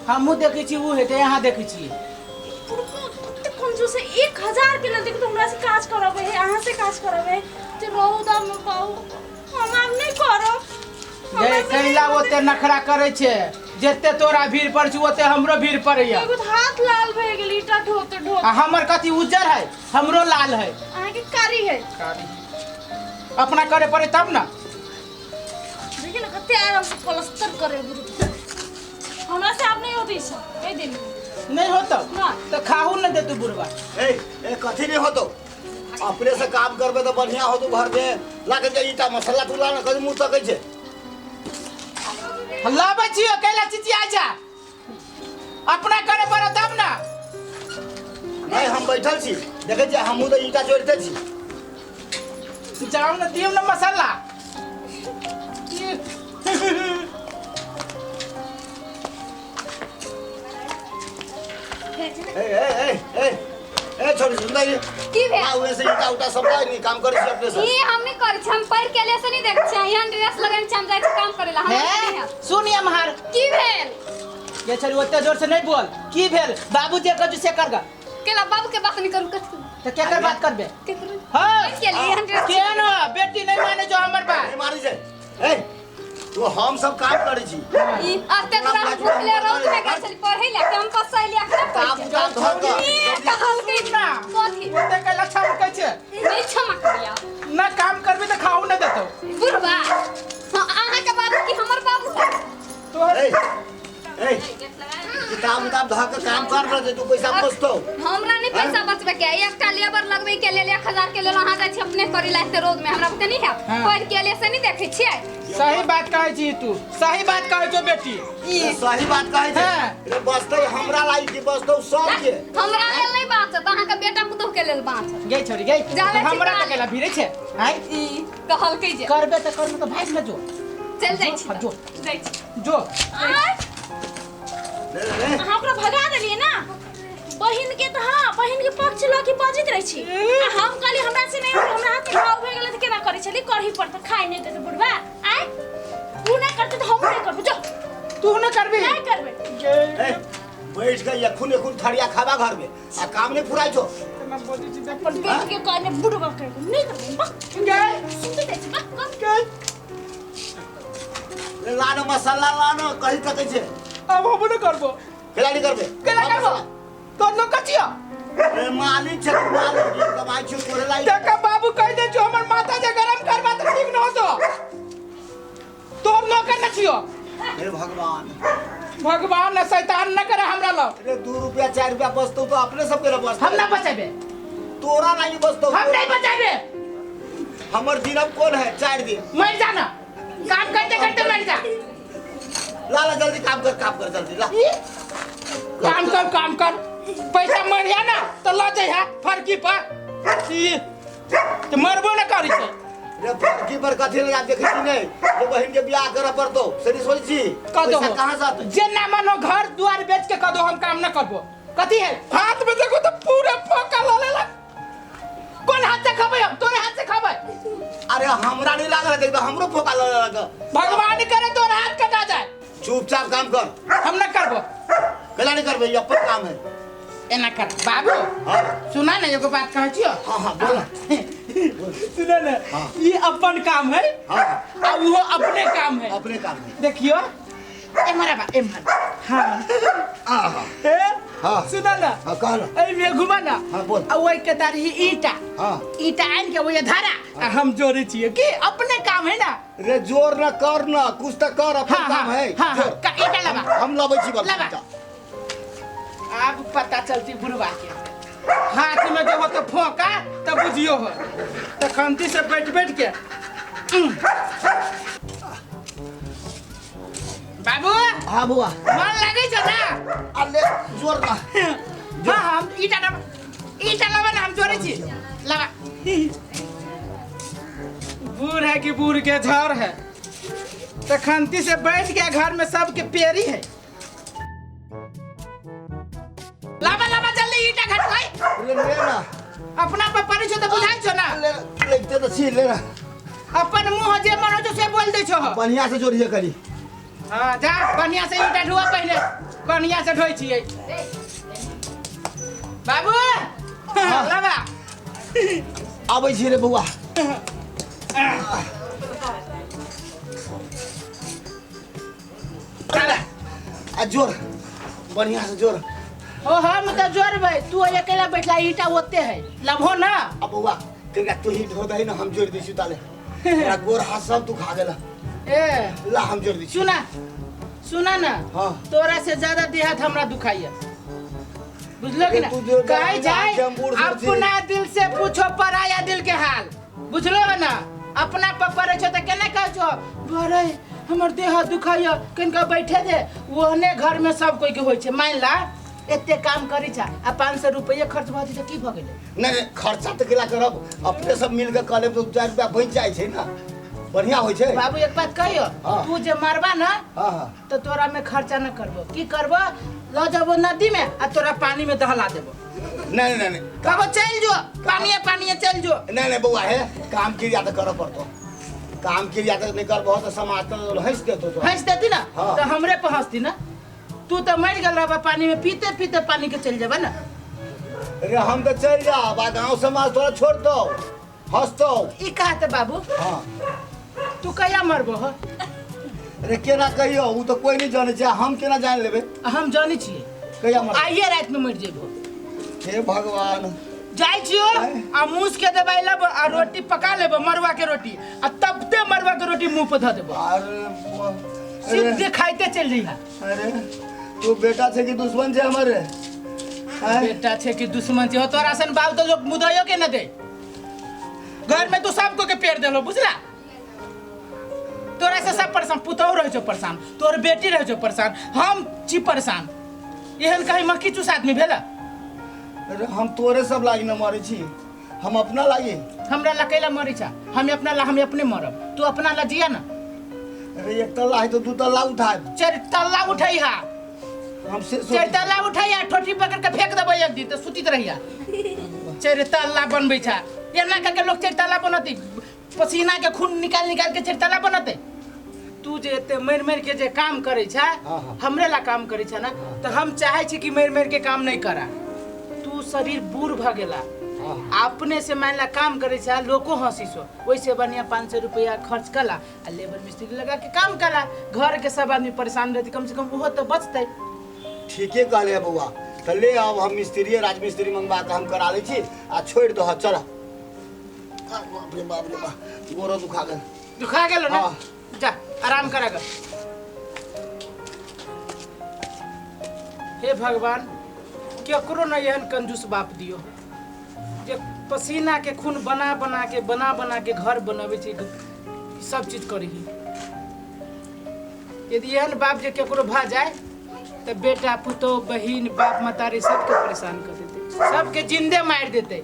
हमहूँ देखै छी ओ हेतै अहाँ देखै छियै। बुढ़बा कते कंजूस है, 1000 के लेल देखू तऽ हमरा से काज करबै है, अहाँ से काज करबै है। जे रौदा में बाबू हम आब नहि करब। गे हमरा से नहि कैला होतै। ओते नखरा करै छै? जते तोरा भीड़ पड़ै छै ओते हमरो भीड़ पड़ैया। एगो तऽ हाथ लाल भए गेल ईटा ढोते ढोते। आ हमर कथी उज्जर है? हमरो लाल है। अहाँके कारी है। अपना करे पड़े तब ना। देखिए ना कते आराम से प्लास्टर करे बुढ़बा। हमरा से आब नहीं होते ई सब कहि देली। नहीं होतो ना। तो खाहू न दे तू बुढ़वा। ए ए कथी नहीं होतो? अपने से काम करबे तो बढ़िया होतो। घर में लाके जे ईटा मसाला तू ला ना, कभी मुंह तकै छै। लाबै छियो, कैला चिचिया जा? अपना करे पड़े तब ना। नहीं, हम बैठल छी, देखै छियै, हमहूँ तऽ ईटा जोड़िते छी। जाओ ना, दियो ना मसाला। ए ए ए ए ए छोड़ी सुन की भेल? आ उहे से ईटा उटा सब ला नहीं, काम करै छी अपने से। ई हम नहीं करै छी, हम पढ़ के लिए से नहीं देखै छी। एहन ड्रेस लगेने छी, हम जाइ छी काम करै ला, हमरा हे नहीं है। सुन अमहार। की भेल? ये छड़ी ओते जोर से नहीं बोल। की भेल? बाबू जे कहू से कर गा। केला बाबू के बात नहीं करू? कथी तो केकर बात करबे? के करू? हाँ। के लिए एहन ड्रेस? के न बेटी नहीं माने जो हमर बात। नहीं मारी छै। ए तू हम सब काम करै छी। ई अते तोरा हम भूखले रौद में गेल छली पढ़ै ला, कैंपस से अइली अखने काम पढ़ के। काम धर कऽ। ई कहलकै ना। कथी? ओते कैला छमकै छै? नहीं क्षमा करिया। ना काम करबे तो खाऊ न देतो। बुढ़बा, हाँ, अहाँके बाबू की हमर बाबू है? तोहर। ए ए किताब उताब धऽ के काम कर रह जे तू पैसा बचतौ। हमरा नहीं पैसा बचबे के है। एकटा लेबर लगबे के लेल 1000 के लेल अहाँ जाइ छी अपने करी ला एते रौद में, हमरा बुते नहीं है। हाँ। पढ़ के लिए से नहीं देखै छियै। सही बात कहै छी तू, सही बात कहै छौ बेटी। रे, सही बात कहै छै। हाँ। रे बचतै हमरा लाई की बचतौ सबके? हमरा लेल नहीं बाँचत, अहाँके बेटा पुतोह के लेल बाँचत। गई छोरी गई। जाबै छी हमरा काज। तऽ कैला भिड़ै छै आइ? ई कहलकै जे करबे तऽ करबे तऽ भागि न जो। चल जाइ छी। हाँ, जो। जाइ छी। जो। आँय, रे रे रे अहाँ ओकरा भगा देलियै ना बहिन के? तऽ हाँ, बहिन के पक्ष लऽ के बजैत रहै छी। आ हम कहली हमरा से नहि होत, हमरा हाथ में घाव भए गेलै तऽ केना करै छली? करही पड़तै, खाइ नहि देतै बुढ़बा। आँय, उ नहि करतै तऽ हमहूँ नहि करबै। जो। तू न करबी? नहि करबै। ए बैठ के एखुन एखुन थरिया खाबा घर में आ काम नहीं फुराइ छौ। केना बजै छी देख। बेटी के कहने बुढ़बा के नहि करबै, बस। गई। सुनते जाइ छी, बस बस। गई। रे लानो मसाला लानो, कही तकै छै। अब हम न करबो। केला नहीं करबे? केला करबो? तोर नौकर छियो? रे मालिक छै तू, मालिक जे कमाइ छौ तोरे लाई। देखा बाबू, कहि दे छो, हमर माता जे गरम करबा तऽ ठीक न होतो। तोर नौकर न छियो। हे भगवान। भगवान न शैतान न करे हमरा लग। रे 2 रुपया 4 रुपया बचतौ तो अपने सबके ना बचतौ। हम न बचेबे। तोरा नहीं बचतौ। हम नहीं बचेबे। हमर दिन अब कौन है? 4 दिन। मर जा ना, काम करते करते मर जा। ला ला जल्दी काम कर, काम कर जल्दी ला। काम कर, काम कर, पैसा मर जा ना तो ल जाइ है फरकी पर। ई तो मरबो न करी छै। रे फरकी पर कथी लगा देखै छी नहीं जे बहिन के बियाह करऽ पड़तौ से नहीं सोचै छी? कह दो। पैसा कहाँ से आतै? जे ना मानो, घर द्वार बेच के कह दो, हम काम न करबो। कथी है? हाथ में देखो तो पूरा फोका ला लेलक। कोन हाथ से खबै हम? तोरे हाथ से खबै? अरे हमरा नहीं लागल है, देख तो हमरो फोका लग भगवान करे तोर हाथ कटा जाए। चुपचाप काम कर। हम न करबो। कैला नहीं करबे? ई अपन काम है। एना कर बाबू। हाँ। सुना ना, एगो बात कहै छियो। हाँ हाँ, बोल। सुना ना। हाँ। ई अपन काम है। हाँ। आ वो अपने काम है। अपने काम है। देखियो, एम्हर आबा, एम्हर। हाँ। आहा। ए। हाँ। सुना ना। हाँ, कह ना। एहि में घुमा ना। हाँ, बोल। आ ओहि के तारी ईटा। हाँ। ईटा आनि के ओहि धारा आ हम जोड़े छियै कि अपने काम है ना। रे जोर ना कर ना, कुछ तो कर, अपन हाँ, काम हाँ, है। हाँ, हाँ, जोर। ईटा लबा। हम लबै छी बाबू लबा। ईटा। आब पता चलती बुढ़वा के, हाथ में जब हो तो फोका तब बुझियो हो तखनती से बैठ बैठ के। बाबू। हाँ बुआ। मन लगे छौ ना? अरे जोर ना। हाँ, हम ईटा लबा, ईटा लबा ना, हम जोड़े छी, लबा। बूढ़ है कि बूढ़ के झड़ है, तखनती से बैठ गया घर में, सबके पेरी है। लाबा, लाबा जल्दी ईटा घटवाई। रे ले ना। अपना पर पड़ै छौ तऽ बुझाइ छौ ना। ले लेते तो छी, ले ना। अपन मुंह जे मन हो छौ से बोल दै छौ। बढ़िया से जोड़िए करी। हाँ, जा बढ़िया से ईटा ढुआ पहले। कनिया से ढोइ छियै। बाबू लगा। आबै छी रे बौआ। आ जोर बढ़िया से जोर। ओ हम तऽ जोड़बै, तू अकेला बैठला ईटा ओते है लभो ना। आ बौआ कनिका तू ही ढो दही ना, हम जोड़ दै छी ताले। तोरा गोर हाथ सब दुखा गेल। ए ला हम जोड़ दै छी। सुना सुना ना। हाँ। तोरा से ज्यादा देहात हमरा दुखाइया, बुझलो कि ना? तू जो कहे जाए हम बूढ़ सूढ़ छी। अपना दिल से पूछो पराया दिल के हाल, बुझलो है ना? अपना पर पड़े छो त केना कहै छो बरे हमर देह दुखाइया कनिका बैठे दे। ओहने घर में सब कोई के होइ छै। मान ला एते काम करी छा आ 500 रुपया खर्च भऽ जेतै की भऽ गेलै? नहीं नहीं, खर्चा तऽ केला करब, अपने सब मिल के कऽ लेब तऽ 4 रुपया बचि जाइ छै ना, बढ़िया होइ छै। बाबू एक बात कहियो। हाँ। तू जे मरबा ना हाँ हाँ तो तोरा में खर्चा न करबो, की करबो ल जबो नदी में आ तोरा पानी में दहला देबो। नहीं नहीं नहीं कबो चल जो पानिए पानिए चल जो। नहीं नहीं बौआ हे काम क्रिया तऽ करऽ पड़तो, काम क्रिया तऽ नहीं करबहो तऽ समाज तऽ हँसि देतो तोरा। हंस देती ना। हाँ। तो हमरे पर हंसती ना। तू तो मर गेल रहबा पानी में पीते पीते पानी के चल जेबा ना। अरे हम तऽ चलि जाब आ गाँव समाज तोरा छोड़ दो हंसतो। ई कहते बाबू। हाँ तू कहिया मरबो हो? अरे केना कहियो, उ तऽ कोई नहीं जानै छै, हम केना जानि लेबै? हम जानै छियै। कहिया मरबो? आइए राति में मर जेबो। हे भगवान। जाइ छियो आ मूस के दवाई लेबो आ रोटी पका लेबो मरुआ के रोटी आ तबते मरुआ के रोटी मुंह पर धऽ देबो। अरे बुआ, सीधे खाइते चल जइहा। अरे तू बेटा छै कि दुश्मन छै हमर? आँय? बेटा छै कि दुश्मन छै? हो तोरा सन बाप तो लोग मुदइयो के न दे। घर में तू सबको के पेड़ देलो बुझला। तोरा से सब परेशान, पुतहु रहे छौ परेशान, तोर बेटी रहे छौ परेशान, हम छी परेशान। एहन कहीं मक्खी चूस आदमी भेला? अरे हम तोरे सब लागी न मरै छी, हम अपना लागी। हमरा ला कैला मरै छा? हम अपना ला हम अपने मरब, तू अपना ला जिया ना। अरे एक तल्ला है तो दू तल्ला उठाएब। चारि तल्ला उठैहा। हम से चारि तल्ला उठैहा, ठोठी पकड़ के फेंक देबै एक दिन तो सुतित रहिया। चारि तल्ला बनबै छा, एना करके लोग चारि तल्ला बनतै, पसीना के खून निकाल निकाल के चारि तल्ला बनतै। तू जे एते मरि मरि के जे काम करै छा। हाँ, हाँ। हमरे ला काम करै छा ना, तो हम चाहे छी कि मरि मरि के काम नहीं करा। तू शरीर बूढ़ भ गेला। हाँ। अपने से मान ला काम करै छा, लोको हंसी छो। ओइसे बढ़िया 500 रुपया खर्च कला आ लेबर मिस्त्री लगा के काम कला, घर के सब आदमी परेशान रहती, कम से कम ओहो तो बचतै। ठीके कहले है बौआ, तऽ ले आब हम मिस्त्री राजमिस्त्री मंगवा के हम करा लै छी आ छोड़ि दह। चल बाप रे बाप रे बाप, गोरो दुखा गेल। दुखा गेलो ना? हाँ। जा आराम करा ग। हे भगवान, केकरो न एहन कंजूस बाप दियो जे पसीना के खून बना बना के बना बना के घर बनबै छै, सब चीज करी। यदि एहन बाप जे केकरो भऽ जाए तऽ बेटा पुतोह बहिन बाप मतारी सबके परेशान कर देतै, सबके जिंदे मारि देतै।